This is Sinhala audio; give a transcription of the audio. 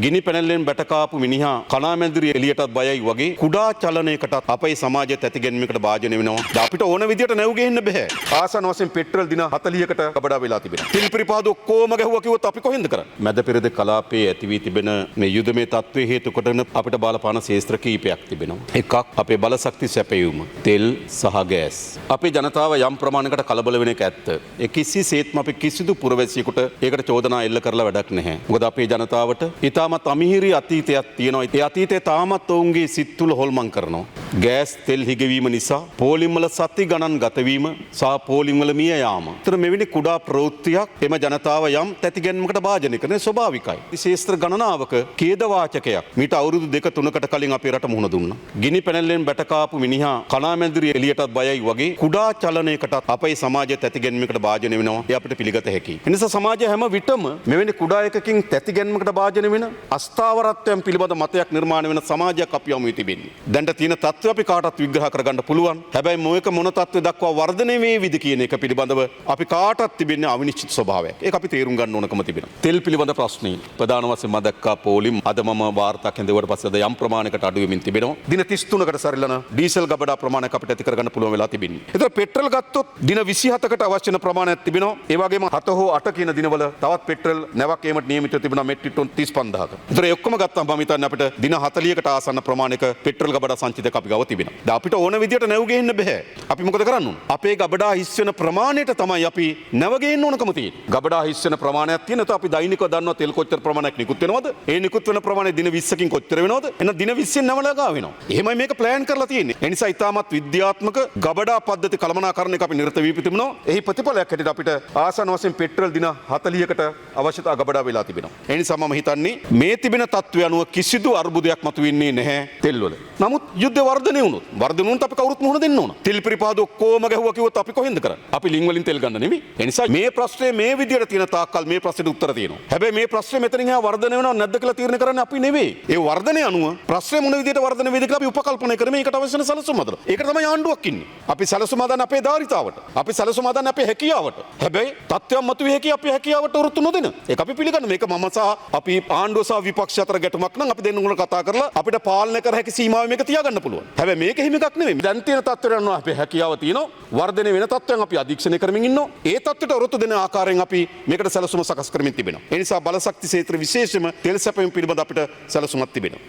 ගිනි පැනල්ලෙන් බැට කාපු මිනිහා කණාමැදිරි එළියටත් බයයි වගේ කුඩා චලනයකටත් අපේ සමාජයත් ඇතිගැන්මකට භාජනය වෙනවා. දැන් අපිට ඕන විදියට නැව් ගේන්න බැහැ. ආසන්න වශයෙන් පෙට්‍රල් දින 40කට ගබඩා වෙලා තිබෙනවා. තෙල් පිරිපාදු ඔක්කොම ගැහුවා කිව්වොත් අපි කොහෙන්ද කරන්නේ? මැද පෙරේද කලාපයේ ඇති වී තිබෙන මේ යුදමය තත්ත්වයේ හේතු කොටගෙන අපිට බලපාන ක්ෂේත්‍ර කීපයක් තිබෙනවා. එකක් අපේ බලශක්ති සැපයීම, තෙල් සහ ගෑස්. අපේ ජනතාව යම් ප්‍රමාණයකට කලබල වෙන එක ඇත්ත. ඒ කිසිසේත්ම අපි කිසිදු පුරවැසියෙකුට ඒකට චෝදනා එල්ල කරලා වැඩක් නැහැ. මොකද අපේ ජනතාවට ඉතාමත් අමිහිරි අතීතයක් තියෙනවා. ඒ අතීතය තාමත් ඔවුන්ගේ සිත් තුළ හොල්මන් කරනවා. ගෑස් තෙල් හිගවීම නිසා පෝලිම් වල සති ගණන් ගතවීම සහ පෝලිම් වල මිය යාම. ඒතර මෙවැනි කුඩා ප්‍රවෘත්තියක් එම ජනතාව යම් තැතිගැන්මකට භාජනය කරන ස්වභාවිකයි. ක්ෂේත්‍ර ගණනාවක ඛේදවාචකයක් මීට අවුරුදු දෙක තුනකට කලින් අපේ රට මුහුණ දුන්නා. ගිනි පැනල්ලෙන් බැට කාපු මිනිහා කණාමැදිරි එළියටත් බයයි වගේ කුඩා චලනයකටත් අපේ සමාජය තැතිගැන්මකට භාජනය වෙනවා. ඒ අපිට පිළිගත හැකියි. එනිසා සමාජය හැම විටම මෙවැනි කුඩා එකකින් තැතිගැන්මකට භාජනය වෙන අස්ථාවරත්වයන් පිළිබඳ මතයක් නිර්මාණය වෙන සමාජයක් අපි යමුයි තිබෙන්නේ. දැන්ට තියෙන තත්ත්වය අපි කාටත් විග්‍රහ කරගන්න පුළුවන්. හැබැයි මොයක මොන තත්ත්වය දක්වා වර්ධනය වේවිද කියන එක පිළිබඳව අපි කාටත් තිබෙන්නේ අවිනිශ්චිත ස්වභාවයක්. ඒක අපි තේරුම් ගන්න ඕනකම තිබෙනවා. තෙල් පිළිබඳ ප්‍රශ්නේ ප්‍රධාන වශයෙන් මම දැක්කා පෝලිම් අද මම වාර්තා කැඳවුවට පස්සේ අද යම් ප්‍රමාණයකට අඩු වෙමින් තිබෙනවා. දින 33කට සරිලන ඩීසල් ගබඩා ප්‍රමාණයක් අපිට ඇති කරගන්න පුළුවන් වෙලා තිබෙන්නේ. ඒතර පෙට්‍රල් ගත්තොත් දින 27කට අවශ්‍ය වෙන ප්‍රමාණයක් තිබෙනවා. ඒ වගේම 7 හෝ 8 කියන දිනවල තවත් පෙට්‍රල් නැවක් ඒමට නියමිතව තිබෙනවා මෙට්‍රික් ටොන් 35,000ක. ඒතර ඒ ඔක්කොම ගත්තාම මම හිතන්නේ අපිට දින 40කට ආසන්න ප්‍රමාණයක පෙට්‍රල් ගබඩා සංචිතයක් අපි ගාව තිබෙනවා. දැන් අපිට ඕන විදියට නැව් ගේන්න බැහැ. අපි මොකද කරන්න ඕන? අපේ ගබඩා හිස් වෙන ප්‍රමාණයට තමයි අපි නැව ගේන්න ඕනකම තියෙන්නේ. ගබඩා හිස් වෙන ප්‍රමාණයක් තියෙන તો අපි දෛනිකව දන්නවා තෙල් කොච්චර ප්‍රමාණයක් නිකුත් වෙනවද? ඒ නිකුත් වෙන ප්‍රමාණය දින 20කින් කොච්චර වෙනවද? එහෙනම් දින 20න් නැව ළඟා වෙනවා. එහෙමයි මේක ප්ලෑන් කරලා තියෙන්නේ. ඒ නිසා ඉතාමත් විද්‍යාත්මක ගබඩා පද්ධති කළමනාකරණයක අපි නිරත වී තිබෙනවා. එහි ප්‍රතිඵලයක් හැටියට අපිට ආසන්න වශයෙන් පෙට්‍රල් දින 40කට අවශ්‍යතා ගබඩා වෙලා තිබෙනවා. ඒ නිසා මම හිතන්නේ මේ තිබෙන තත්ත්වය අනුව කිසිදු අර්බුදයක් මතුවෙන්නේ නැහැ තෙල් වල. නමුත් යුද්ධ වර්ධනය වුණොත්, වර්ධනය වුණොත් අපි කවුරුත් මුහුණ දෙන්න ඕන. තෙල් පිරිපාදු ඔක්කොම ගැහුවා කිව්වොත් අපි කොහෙන්ද කරන්නේ? අපි ලිං වලින් තෙල් ගන්න නෙමෙයි. ඒ නිසා මේ ප්‍රශ්නේ මේ විදියට තියෙන තාක්කල් මේ ප්‍රශ්නෙට උත්තර තියෙනවා. හැබැයි මේ ප්‍රශ්නේ මෙතනින් එහා වර්ධනය වෙනවද නැද්ද කියලා තීරණය කරන්නේ අපි නෙවෙයි. ඒ වර්ධනය අනුව ප්‍රශ්නේ මොන විදියට වර්ධනය වේද කියලා අපි උපකල්පනය කරමින් ඒකට අවශ්‍ය වෙන සැලසුම් හදනවා. ඒකට තමයි ආණ්ඩුවක් ඉන්නේ. අපි සැලසුම් හදන්නේ අපේ ධාරිතාවට. අපි සැලසුම් හදන්නේ අපේ හැකියාවට. හැබැයි තත්ත්වයක් මතුවේ හැකි අපේ හැකියාවට ඔරොත්තු නොදෙන. ඒක අපි පිළිගන්න. මේක මම සහ අපි ආණ්ඩුව සහ විපක්ෂ අතර ගැටුමක් නම් අපි දෙන්නුම කතා කරලා අපිට පාලනය කර හැකි සීමාව මේක තියාගන්න පුළුවන්. හැබැයි මේක එහෙම එකක් නෙවෙයි. දැන් තියෙන තත්ත්වයට අනුව අපේ හැකියාව තියෙනවා. වර්ධනය වෙන තත්ත්වයන් අපි අධීක්ෂණය කරමින් ඉන්නවා. ඒ තත්ත්වයට ඔරොත්තු දෙන ආකාරයෙන් අපි මේකට සැලසුම සකස් කරමින් තිබෙනවා. ඒ නිසා බලශක්ති ක්ෂේත්‍ර විශේෂයෙන්ම තෙල් සැපයීම පිළිබඳ අපිට සැලසුමක් තිබෙනවා.